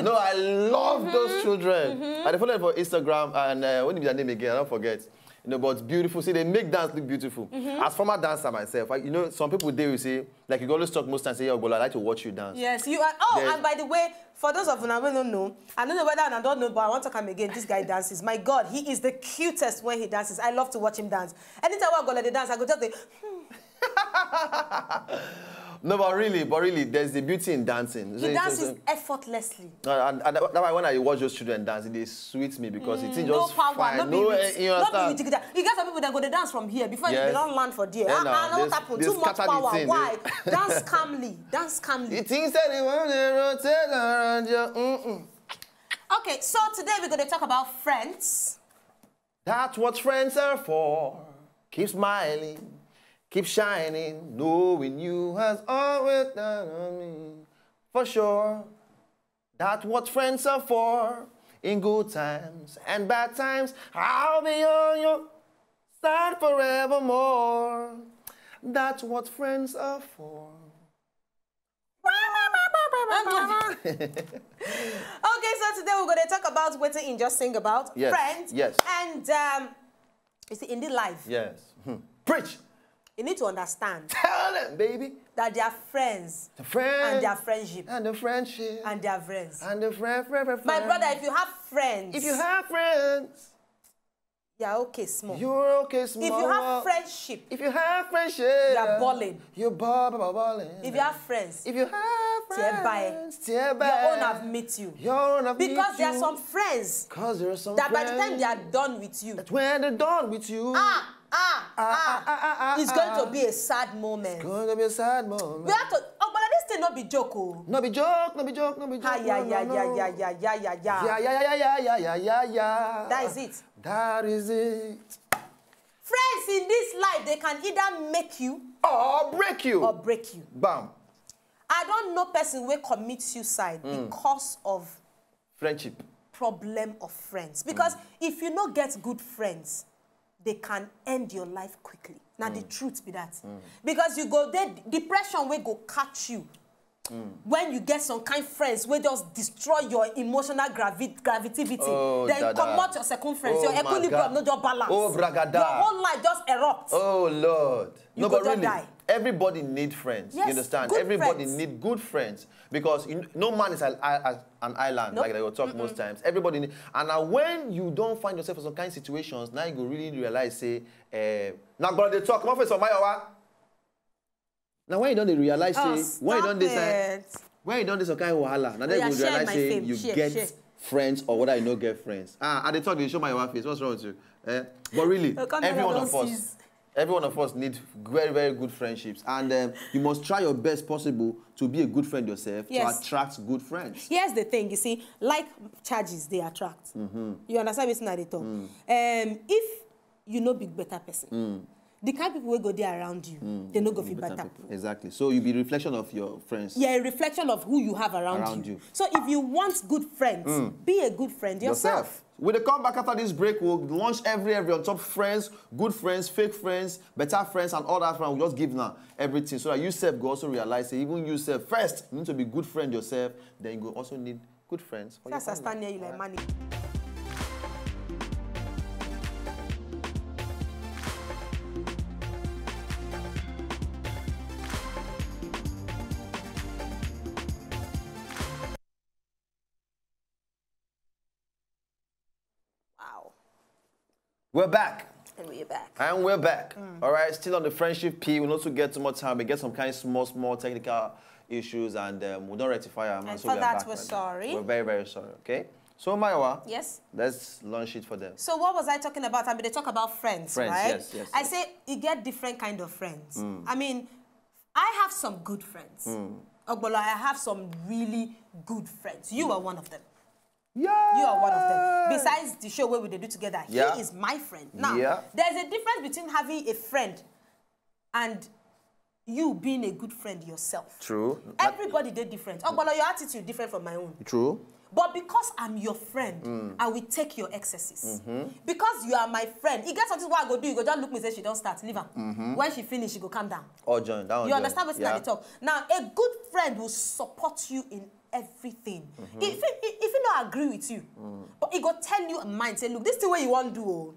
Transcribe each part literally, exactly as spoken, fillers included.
No, I love those children. I dey follow them for Instagram and uh, what is their name again? I don't forget. You know, but beautiful. See, they make dance look beautiful. As former dancer myself, I, you know, some people they will say, like you always talk most times, say, "Yo, Gola, I like to watch you dance." Yes, you are. Oh, There's- and by the way, for those of una wey no know, I don't know whether una don't know, but I want to come again. This guy dances. My God, he is the cutest when he dances. I love to watch him dance. Anytime I go like the dance, I go just say, No, but really, but really, there's the beauty in dancing. He dances effortlessly. And, and, and that's why when I watch those children dance, it dey sweet me because it is No just power, fine. no be No, with, eh, you no be understand? With jigida. You get some people that go the dance from here before Yes. They don't land for there. Yeah, Ah, now, ah, what they- happened? they Too much scatter the power. thing, they- Why? Dance calmly. Dance calmly. You think say they want to rotate around you? Mm-mm. Okay, so today we're going to talk about friends. That's what friends are for. Keep smiling, keep shining, knowing you has always done on me. For sure, that's what friends are for. In good times and bad times, I'll be on your side forevermore. That's what friends are for. Okay, so today we're going to talk about what you just sing about Yes, friends. yes. And um, you see, in this life, Yes. Hmm. Preach. You need to understand Tell them, baby. That they are friends. The friends. And their friendship. And the friendship. And their friends. And the friend, friend, friend, My friend. Brother, if you have friends, If you have friends, you're okay small. You're okay small. If you have friendship, if you have friendship, you're balling. You're ball, ball, balling. If you have friends, if you have Tear by. Friends, tear your by. Own have met you. Your own have Because met there are you. Some friends Because there are some that by the friends Time they are done with you, that when they're done with you, ah, ah, ah, ah, ah, ah, it's ah, going ah. To be a sad moment. It's going to be a sad moment. We have to. Oh, but this thing not be joke, oh. No be joke, no be joke, no be joke. Ah, yeah, no, yeah, no, yeah, no. yeah, yeah, yeah, yeah, yeah. Yeah, yeah, yeah, yeah, yeah, yeah, yeah, yeah. That is it. That is it. Friends in this life, they can either make you or break you. Or break you. Bam. I don't know person will commit suicide mm. Because of friendship. Problem of friends. Because mm. If you not get good friends, they can end your life quickly. Now mm. The truth be that. Mm. Because you go there, depression will go catch you. Mm. When you get some kind friends will just destroy your emotional gravi gravity, oh, then dada. Come out your circumference, oh, your equilibrium, no just balance. Oh, bragada. Your whole life just erupt. Oh, Lord. You no, but really, die. Everybody need friends. Yes, you understand? Everybody friends. Need good friends because you, no man is an, an island, nope. Like they will talk mm -mm. Most times. Everybody need, and now when you don't find yourself in some kind of situations, now you go really realize, say, uh, now God, they talk. Come on, face for my hour. Now when you don't realize, oh, say, when you don't decide, when you don't decide, wahala. Now they go realize, say, you share, get share. Friends or whether you no get friends. Ah, I dey talk, they show my wife face. What's wrong with you? Eh? But really, every one of us, every one of us need very, very good friendships, and um, you must try your best possible to be a good friend yourself, yes, to attract good friends. Here's the thing, you see, like charges they attract. Mm -hmm. You understand me? Now they talk. Mm. Um, if you know big better person. Mm. The kind of people will go there around you, mm, they no go feel better. Exactly. So you be reflection of your friends. Yeah, a reflection of who you have around, around you. You. So if you want good friends, mm, be a good friend yourself. Yourself. When they come back after this break, we'll launch every every on top friends, good friends, fake friends, better friends, and all that. We'll just give now everything so that you self go also realize that even you self first you need to be good friend yourself. Then you go also need good friends. For your stand near you like money. We're back. And we're back. And we're back. Mm. All right, still on the friendship P. We not to get too much time. We get some kind of small, small technical issues, and um, we don't rectify them. And so for that, we're sorry. We're very, very sorry. Okay. So Maiwa, yes, let's launch it for them. So what was I talking about? I mean, they talk about friends, friends, right? Yes, yes. I say you get different kind of friends. Mm. I mean, I have some good friends. Mm. Ogbolo, I have some really good friends. You are one of them. Yeah. You are one of them. Besides the show where we do together, yeah, he is my friend. Now, yeah, there's a difference between having a friend and you being a good friend yourself. True. Everybody they different. Oh, but your attitude different from my own. True. But because I'm your friend, I will take your excesses. Because you are my friend, e get something wey I go do, you go just look me say she don start, leave am. When she finish, she go calm down. All join that one. You join. Understand wetin Yeah. I dey talk? Now, a good friend will support you in everything. If he, if he no agree with you, but he go tell you in mind, say, look, this thing wey you wan do, oh,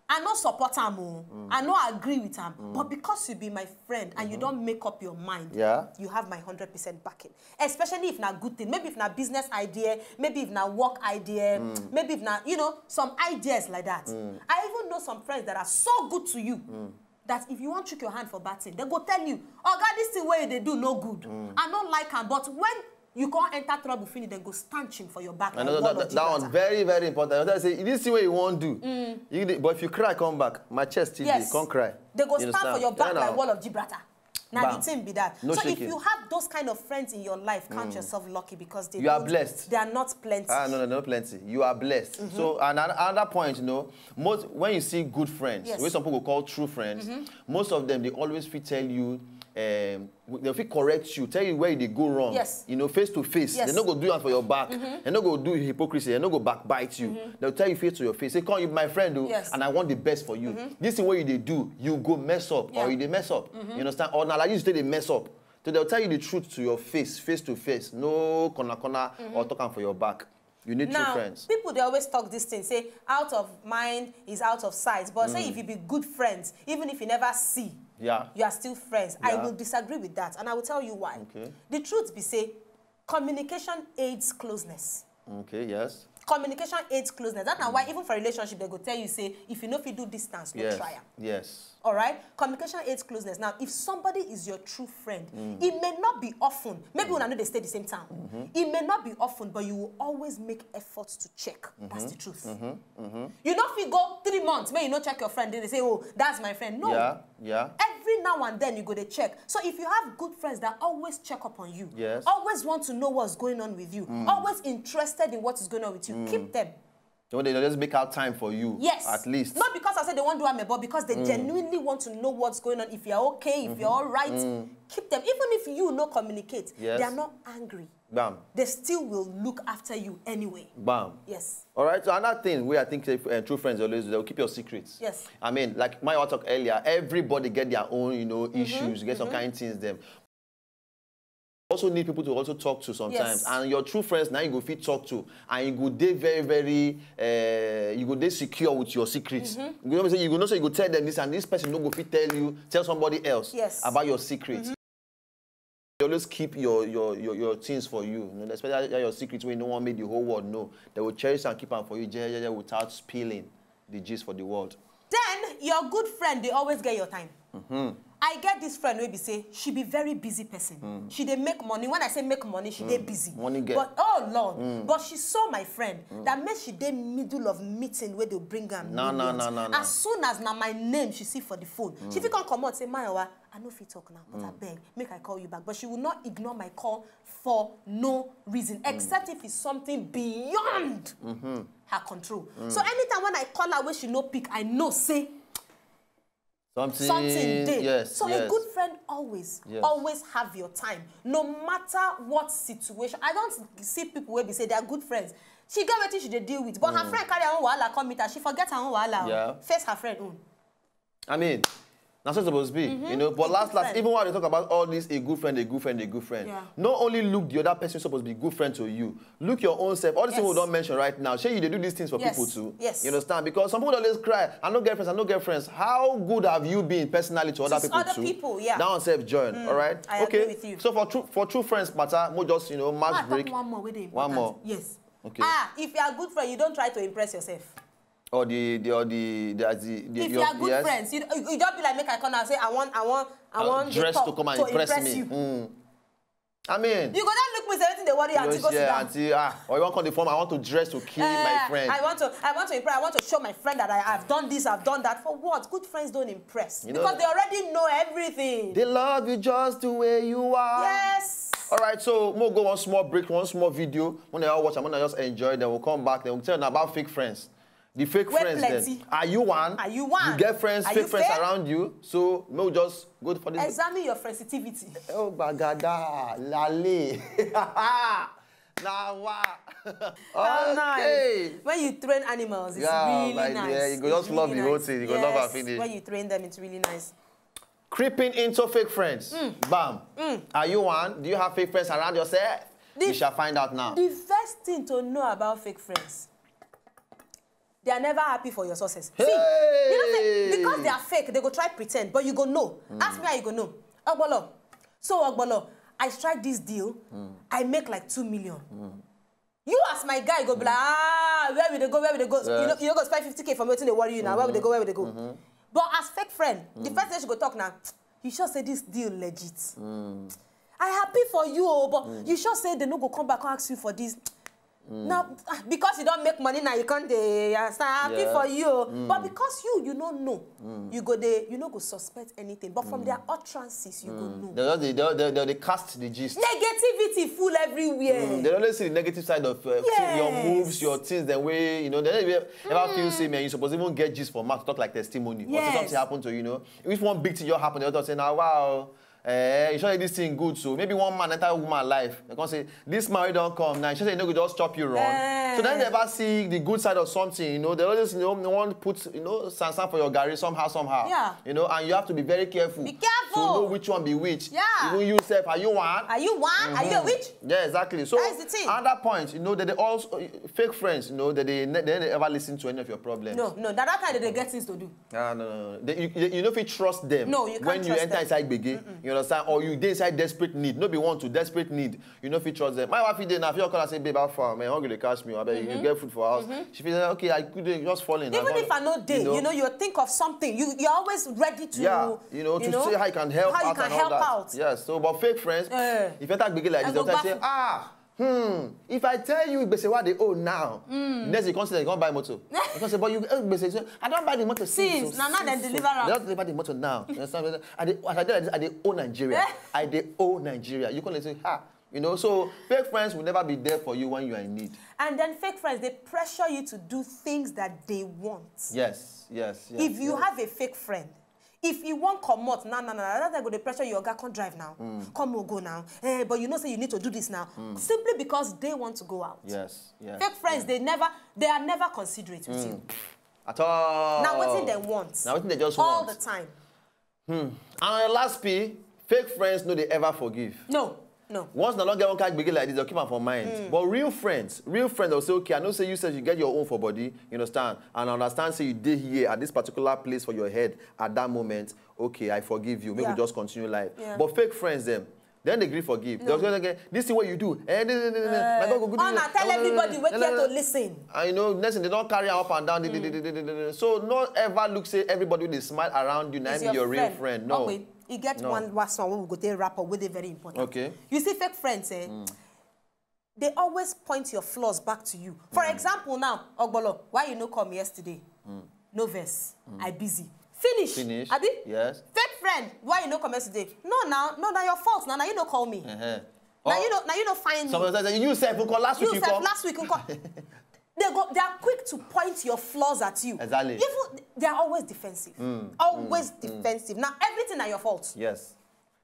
I no support am, oh, I no agree with am. But because you be my friend and you don make up your mind, Yeah. you have my hundred percent backing. Especially if na good thing, maybe if na business idea, maybe if na work idea, maybe if na, you know, some ideas like that. I even know some friends that are so good to you that if you wan chook your hand for bad thing, dem go tell you, oga, this thing wey you dey do no good, I no like am. But when you come enter trouble finish, dem go stand chim for your back I like know wall that, of that one Gibraltar. Very, very important. I say this thing wey you wan do, you dey, but if you cry come back, my chest still Yes. dey, come cry. They go You stand for understand? Your back Yeah, like now. Wall of Gibraltar. Now Bam. The thing be that. No So if shaking. You have those kind of friends in your life, count yourself lucky because they You are don't- blessed. They are not plenty. Ah, no, no, no, plenty. You are blessed. So, and an- another point, you know, most when you see good friends, Yes. Wey some people call true friends, most of them, they always fit tell you, um, they fit correct you, tell you where they go wrong. Yes. You know, face to face. Yes. They no go do that for your back. They no go do hypocrisy. They no go backbite you. They'll tell you face to your face. Say, come, you be my friend, oh, Yes. and I want the best for you. This thing wey you dey do, you go mess up, Yeah. or you dey mess up. You understand? Or na like this, you take dey mess up. So they'll tell you the truth to your face, face to face. No corner corner or talk am for your back. You need Now, true friends. People they always talk this thing, say out of mind is out of sight. But say if you be good friends, even if you never see, Yeah. You are still friends. I Yeah. Will disagree with that, and I will tell you why. Okay. The truth be say, communication aids closeness. Okay, yes. Communication aids closeness. That's why even for relationship, they go tell you say, if you know if you do distance, no Yes. Try am. Yes. All right. Communication aids closeness. Now, if somebody is your true friend, it may not be often. Maybe when I know they stay the same town, it may not be often, but you will always make efforts to check. That's the truth. You know, if you go three months, may you no check your friend, then they say, oh, that's my friend. No. Yeah. Yeah. Every now and then you go to check. So if you have good friends that always check up on you, Yes. Always want to know what's going on with you, always interested in what is going on with you, keep them. When they just make out time for you. Yes. At least. Not because I said they won't do amebo, because they genuinely want to know what's going on. If you're okay, if you're all right, keep them. Even if you no communicate, Yes. They are not angry. Bam. They still will look after you anyway. Bam. Yes. All right. So another thing where I think uh, true friends always do, they'll keep your secrets. Yes. I mean, like my talk earlier, everybody get their own, you know, issues, get some kind of things them. Also need people to also talk to sometimes, Yes. And your true friends now you go fit talk to, and you go dey very very, uh, you go dey secure with your secret. You know what I'm saying? You go know say you go tell them this, and this person no go fit tell you, tell somebody else Yes. About your secret. They always keep your your your, your things for you. You know, especially your secret wey you no wan make the whole world know. They will cherish and keep am for you, jejeje, without spilling the gist for the world. Then your good friend, they always get your time. I get this friend wey be say she be very busy person. She dey make money. When I say make money, she dey busy. Money girl. But oh Lord, but she saw my friend that make she dey middle of meeting where they bring am No, no, millions. No, no, no. As soon as na my name she see for the phone, she fit come comot say, Mayowa, I no fit talk now, but I beg, make I call you back. But she will not ignore my call for no reason, except if it's something beyond her control. So anytime when I call her, when she no pick, I know say Something, something dey. Yes, So yes. A good friend always, Yes. Always have your time, no matter what situation. I don't see people wey be say they are good friends. She get wetin she dey deal with, but her friend carry her own wahala come meet her. She forget her own wahala. Yeah. Face her friend own. I mean, that's what it's supposed to be, you know. But A last, good last, friend. Even while they talk about all this, a good friend, a good friend, a good friend. Yeah. Not only look the other person supposed to be good friend to you. Look your own self. All these people we Yes. don't mention right now. Shey you dey do these things for Yes. People too. Yes. You understand? Because some people always cry, I no get friends, I no get friends. How good have you been personally to other To people other too? People, yeah. That one self join, all right? I Okay. Agree with you. So for true for true friends matter, mo just you know match Ma, talk break. One more wey dey One important. More. Yes. Okay. Ah, if you are a good friend, you don't try to impress yourself. Or the the or the the, the If your- you are good yes. Friends, you, you you don't be like, make I come and say, I want, I want, I Uh, want the dress top to come and impress impress me. You. Mm. I mean, You go down look me say wetin dey worry you, auntie, go sit yeah, down. Auntie, ah, or you want to come the form, I want to dress to kill my Eh, friend. I want to, I want to impress. I want to show my friend that I have done this, I've done that. For what? Good friends don't impress You know because they already know everything. They love you just the way you are. Yes. All right, so we'll go one small break, one small video. When they all watch, I'm gonna just enjoy. Then we'll come back. Then we'll tell you about fake friends. The fake Wey friends. Plenty. Then. Are you one? Are you one? You get friends, Are fake you friends fake? Around you. So we'll just go for this. Examine your sensitivity. Oh, bagada, lale. Now, wow. How Okay. Nice. When you train animals, it's Yeah, really my nice. dear, you go It's just love really the whole nice. Thing. You go love her Yes, finish. When you train them, it's really nice. Creeping into fake friends. Bam. Are you one? Do you have fake friends around yourself? The- We shall find out now. The first thing to know about fake friends, they are never happy for your success. See, you know, say, Hey! Because they are fake, they go try pretend, but you go know. Ask me how you go know. Ogbolo. So Ogbolo, I strike this deal, I make like two million. You as my guy go be like, ah, where we dey go, where we dey go? You know, Yes. you no go spend fifty K for wetin dey worry you now. Where we dey go, where we dey go? But as fake friend, the first thing she go talk now, you sure say this deal legit. I happy for you, oh, but you sure say they no go come back and ask you for this. Now, ah, because you don't make money now, you can't dey understand. Happy Yeah. for you, oh. But because you, you no know, you go dey, you no go suspect anything. But from their utterances, you go know. They, they, they, they, they, they cast the gist. Negativity full everywhere. Mm, they don't see the negative side of uh, Yes. your moves, your things, the way, you know, they don't even ever feel say, man, you suppose even get gist for mouth, talk like testimony. Or say Yes. something happened to you, you know. If one big thing just happened, they'll just say, now, wow, eh, you sure this thing good. So maybe one man enter woman life. They can say, this man wey don come now, you sure say you no go just chop you run. Eh. So then they ever see the good side of something, you know, they always, you know, want put, you know, sansan for your garri somehow, somehow. Yeah. You know, and you have to be very careful. Be careful. To know which one be which. Yeah. Even you self, are you one? Are you one? Are you a witch? Yeah, exactly. So That's the thing. At that point, you know, that they also fake friends, you know, that they ne- they never listen to any of your problems. No, no, that, that kind of they get things to do. Ah, no, no, no. They, you, you, you don't fit trust them. No, you can't When you trust enter them. Inside gbege, you understand, or you dey inside desperate need, no be want to desperate need, you no fit trust them. My wife dey now, if you call her say, babe, how far, man, hungry dey catch me, I bet you get food for house. She feel like, okay, I could dey just fall in. Even if I know day, you know? You know, you think of something. You you're always ready to. Yeah, you know, to see how you can help how out you can and help all that. Out. Yes, so but fake friends, Eh. if you enter gbege like I this, go they'll say, baffle. Ah, hmm, if I tell you gbese what they owe now, next you come say you come buy motor. You come say, but you owe gbese. So I don't buy the motor Since, so, now, now since dem so. Deliver am. They don't deliver the motor now. You understand? I dey, as I do like this, I dey owe Nigeria. I dey owe Nigeria. You come dey say, ah, you know. So fake friends will never be there for you when you are in need. And then fake friends, they pressure you to do things that they want. Yes, yes, yes. If you yes. Have a fake friend, if you wan comot now, now, now, that time go dey pressure your oga come drive now, come we go now. Eh, but you know say you need to do this now, simply because they want to go out. Yes, yes. Fake friends, yes. They never, they are never considerate with you. At all. Now wetin they want. Now wetin they just All want. The time. And the last P, fake friends no dey ever forgive. No, no. Once na don get one kind gbege like this, they'll keep am for mind. But real friends, real friends will say, okay, I know say you said you get your own for body, you understand? And I understand say you dey here at this particular place for your head at that moment. Okay, I forgive you. Make Yeah. We just continue life. Yeah. But fake friends, them, then they gree forgive. No. They'll say again, this thing what you do, eh, this, this, this, this, my God go good Oh, you. Now tell everybody wey care to listen. And you know, next thing they don't carry am up and down. Di- di- di- di- di- di- di- So no ever look say everybody wey dey smile around you, na Is him be your real friend. Friend. No. Okay, you get No. One last one wey we go take wrap up, wey dey very important. Okay. You see, fake friends, eh? They always point your flaws back to you. For example, now, Ogbolo, why you no come yesterday? No verse. I busy. Finish. Finish. Abi? Yes. Fake friend, why you no come yesterday? No, now, no, now your fault. Now, now you no call me. Uh-huh. Now Oh, you no, now you no find me. Sometimes I say, you sef, nko, last You week you sef, come. Last week, nko. They go, they are quick to point your flaws at you. Exactly. Even they are always defensive. Always defensive. Now everything are your fault. Yes.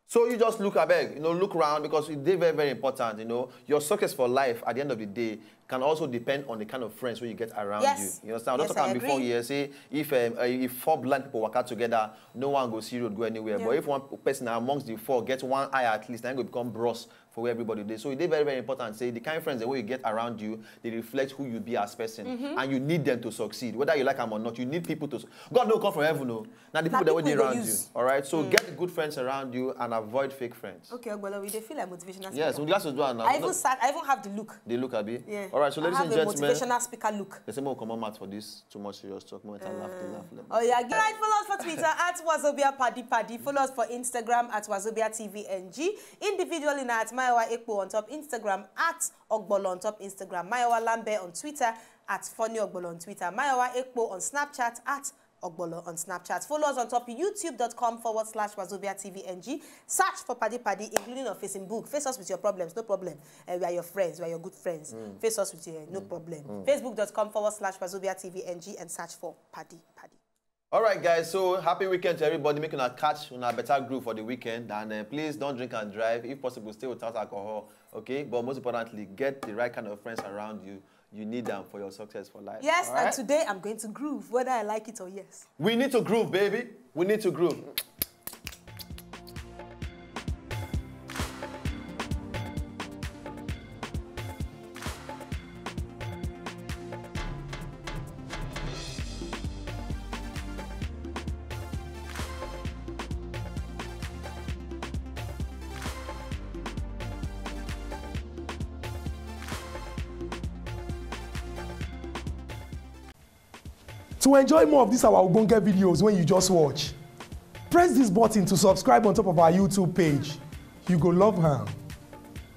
So you just look, abeg, you know, look around, because it dey very, very important. You know, your success for life at the end of the day can also depend on the kind of friends who you get around Yes. You. You understand? I Yes, don't talk I am before agree. Here say if um, uh, if four blind people work out together, no one go see road go anywhere. Yeah. But if one person amongst the four gets one eye at least, then go become bros for where everybody dey. So it dey very, very important. Say the kind of friends that you get around you, they reflect who you be as person, and you need them to succeed, whether you like them or not. You need people to. God no come from heaven, no. Now the Na people that wey dey people around you you. Use. All right. So get the good friends around you and avoid fake friends. Okay, Ogbolo, we dey feel like motivational. Yes, Speaker. We gats to do am now. I even No, start. I even have the look. They look, abi. Yeah. All right. So I ladies have and a gentlemen, motivational speaker look. They say more common math for this. Too much serious talk. More time laugh, laugh, laugh. Oh yeah, right. Follow us for Twitter at Wazobia Paddy Paddy. Follow us for Instagram at Wazobia T V N G. Individually now at Mayowa Ekpo on top Instagram, at Ogbolo on top Instagram, Mayowa Lambe on Twitter, at Funny Ogbolo on Twitter, Mayowa Ekpo on Snapchat, at Ogbolo on Snapchat. Follow us on top youtube.com forward slash Wazobia T V N G. Search for Paddy Paddy, including on Facebook. Face us with your problems, no problem. And we are your friends, we are your good friends. Face us with your no problem. Facebook.com forward slash Wazobia T V N G and search for Paddy Paddy. All right, guys. So happy weekend to everybody. Make una catch una better groove for the weekend, and uh, please don't drink and drive. If possible, stay without alcohol. Okay, but most importantly, get the right kind of friends around you. You need them for your success for life. Yes, All right? And today I'm going to groove, whether I like it or yes. We need to groove, baby. We need to groove. To enjoy more of these our ogbonge videos when you just watch, press this button to subscribe on top of our YouTube page. You go love am.